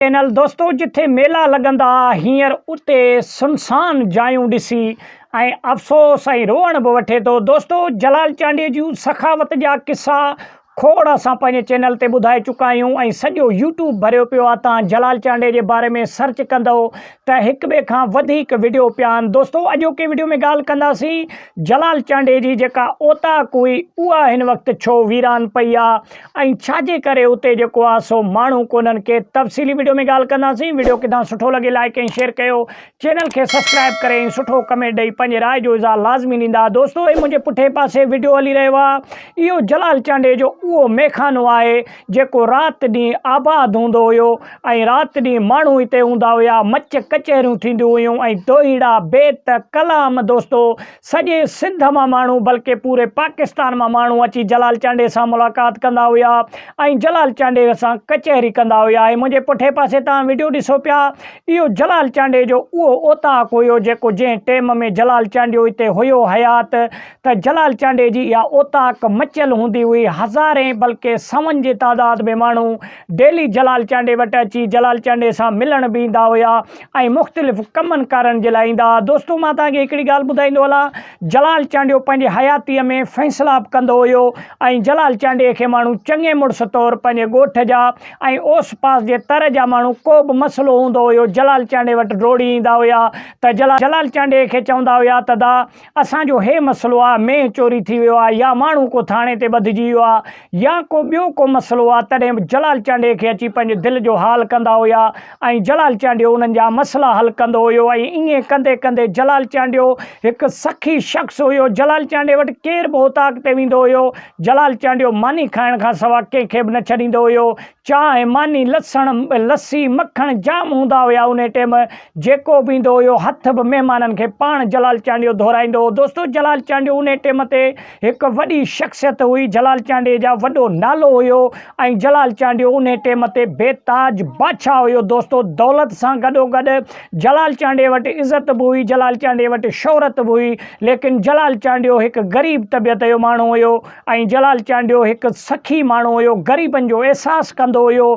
Channel دوستو جٿي ميلا لڳندا هينئر اتي سنسان جايون ڏسي ۽ افسوس ۽ روئڻ به وٺي ٿو دوستو جلال چانڊيي جون سخاوت جا قصا کوڙ اسان پنهنجي چينل تي ٻڌائي چڪا آهيون ۽ سڄو يوٽيوب ڀريو پيو آهي تان جلال چانڊيي جي باري ۾ سرچ ڪندو ته هڪ ٻئي کان وڌيڪ وڊيو پيا آهن دوستو اڄوڪي وڊيو ۾ ڳالهه ڪنداسين جلال چانڊيي جي جيڪا اوطاق هئي اها هن وقت ڇو ويران پئي آهي ۽ ڇاجي ڪري اتي جيڪو آ سو ماڻهو ڪونهن ڪي تفصيلي وڊيو ۾ ڳالهه ڪنداسين وڊيو ڪٿان سٺو لڳي لائيڪ ۽ شيئر ڪيو چينل کي سبسڪرائب ڪري ۽ سٺو ڪمينٽ ڏئي پنهنجي راء جو اظهار لازمي ڏيندا دوستو هي منهنجي پٺئين پاسي وڊيو هلي رهيو آ اهو جلال چانڊيي جو اهو ميخانو آهي جيڪو رات ڏينهن آباد هوندو هيو ۽ رات ڏينهن ماڻهو هتي هوندا هيا مچ ڪچهريون ٿينديون هيون ۽ دوهيڙا بيت ڪلام دوستو سڄي سنڌ مان ماڻهو بلڪه پوري پاڪستان مان ماڻهو اچي جلال چانڊيي سان ملاقات ڪندا هيا ۽ جلال چانڊيي سان ڪچهري ڪندا هيا ۽ منهنجي پٺئين پاسي تان وڊيو ڏسو پيا اهو جلال چانڊيي جو اهو اوطاق هيو جيڪو جنهن ٽيم ۾ جلال چانڊيو هتي هيو حيات ته جلال چانڊيي جي اها اوطاق مچيل هوندي هئي هزارين بلڪه سون جي تعداد ۾ ماڻهو ڊيلي جلال چانڊيي وٽ اچي جلال چانڊيي سان ملڻ به ايندا هيا ۽ مختلف ڪمن ڪارن جي لاء ايندا ها. دوستو مان توهان کي هڪڙي ڳالهه ٻڌائيندو هلان جلال چانڊيو پنهنجي حياتيء ۾ فيصلا به ڪندو هيو ۽ جلال چانڊيي کي ماڻهو چڱي مڙس طور پنهنجي ڳوٺ جا ۽ اوس پاس جي تر جا ماڻهو ڪو به مسئلو هوندو هيو جلال چانڊيي وٽ ڊوڙي ايندا هيا ته جلال چانڊيي کي چوندا هيا ته دا اسان جو هي مسئلو آ مينهن چوري ٿي ويو آ يا ماڻهو ڪو ٿاڻي تي ٻڌجي ويو آ يا ڪو ٻيو ڪو مسئلو آ تڏهن به جلال چانڊيي کي اچي پنهنجي دل جو حال ڪندا هيا ۽ جلال چانڊيو انهن جا مسئلا حل ڪندو هيو ۽ ائين ڪندي ڪندي جلال چانڊيو هڪ سخي شخص هيو جلال چانڊيي وٽ ڪير به اوطاق تي ويندو هيو جلال چانڊيو ماني کائڻ کان سوا ڪنهن کي به نه ڇڏيندو هيو چانهه، ماني، لسڻ، لسي، مکڻ جام هوندا هيا انهي ٽيم جيڪو به ايندو هيو هٿ به مهمانن کي پاڻ جلال چانڊيو ڌورائيندو هو دوستو جلال چانڊيو انهي ٽيم تي هڪ وڏي شخصيت هئي جلال چانڊيي جا وڏو نالو هيو ۽ جلال چانڊيو انهي ٽيم تي بي تاج بادشاهه هيو دوستو دولت سان گڏو گڏ جلال چانڊيي وٽ عزت به هئي جلال چانڊيي وٽ شهرت به هئي ليڪن جلال چانڊيو هڪ غريب طبيعت جو ماڻهو هيو ۽ جلال چانڊيو هڪ سخي ماڻهو هيو، غريبن جو احساس ڪندو هيو،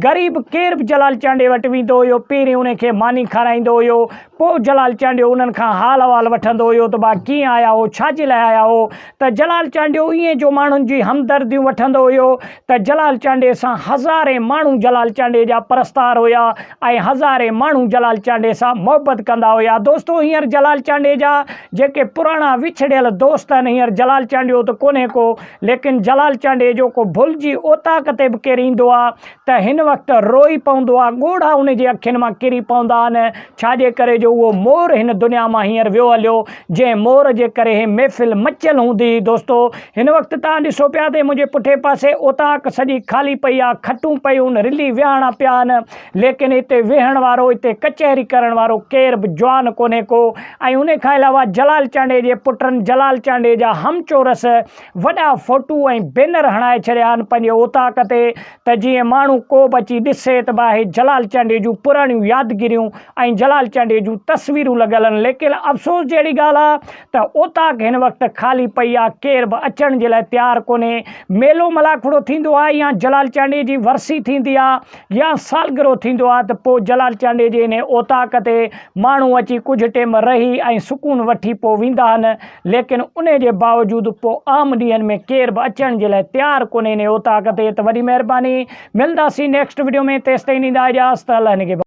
غريب ڪير به جلال چانڊيي وٽ ويندو هيو، پهرين انهي کي ماني کارائيندو هيو، پوء جلال چانڊيو انهن کان حال احوال وٺندو هيو ته ڀا ڪيئن آيا هو، ڇا جي لاء آيا هو، ته جلال چانڊيو ائين جو ماڻهن جي همدرديون وٺندو هيو ته جلال چانڊيي سان هزارين ماڻهو جلال چانڊيي جا پرستار هيا ۽ هزارين ماڻهو جلال چانڊيي سان محبت ڪندا هيا، دوستو هينئر جلال چانڊيي جا جيڪي پراڻا وڇڙيل دوست آهن هينئر جلال چانڊيو ته ڪونهي ڪو ليڪن جلال چانڊيي جو ڪو ڀلجي اوطاق تي به ڪير ايندو آ ته هن وقت روئي پوندو آ ڳوڙها ان جي اکين مان ڪري پوندا آهن ڇاجي ڪري جو اهو مور هن دنيا مان هينئر ويو هليو جنهن مور جي ڪري هي محفل مچيل هوندي هئي دوستو هن وقت توهان ڏسو پيا ته منهنجي پٺئين پاسي اوطاق سڄي خالي پئي آ کٽون پيون رلي ويهاڻا پيا آهن ليڪن اتي ويهڻ وارو، اتي ڪچهري ڪرڻ وارو ڪير به جوان ڪونهي ڪو ۽ انهي کان علاوه جلال چانڊيي جي پٽن جلال چانڊيي جا هم چورس وڏا فوٽو ۽ بينر هڻائي ڇڏيا آهن پنهنجي اوطاق تي ته جيئن ماڻهو ڪو به اچي ڏسي ته ڀا هي جلال چانڊيي جون پراڻيون يادگيريون ۽ جلال چانڊيي جون تصويرون لڳل آهن ليڪن افسوس جهڙي ڳالهه آ ته اوطاق هن وقت خالي پئي آ، ڪير به اچڻ جي لاء تيار ڪونهي. ميلو ملاکڙو ٿيندو آ يا جلال چانڊيي جي ورسي ٿيندي آ يا سالگرهو ٿيندو آ ته پوء جلال چانڊيي جي انهي اوطاق تي ماڻهو اچي ڪجهه ٽيم رهي ۽ سڪون وٺي پوء ويندا آهن ليڪن انهي جي باوجود پوء عام ڏينهن ۾ ڪير به اچڻ جي لاء تيار ڪونهي انهي اوطاق تي ته وڏي مهرباني ملداسين نيڪسٽ وڊيو ۾ تيستائين ڏيندا اجازت الله نگهبان.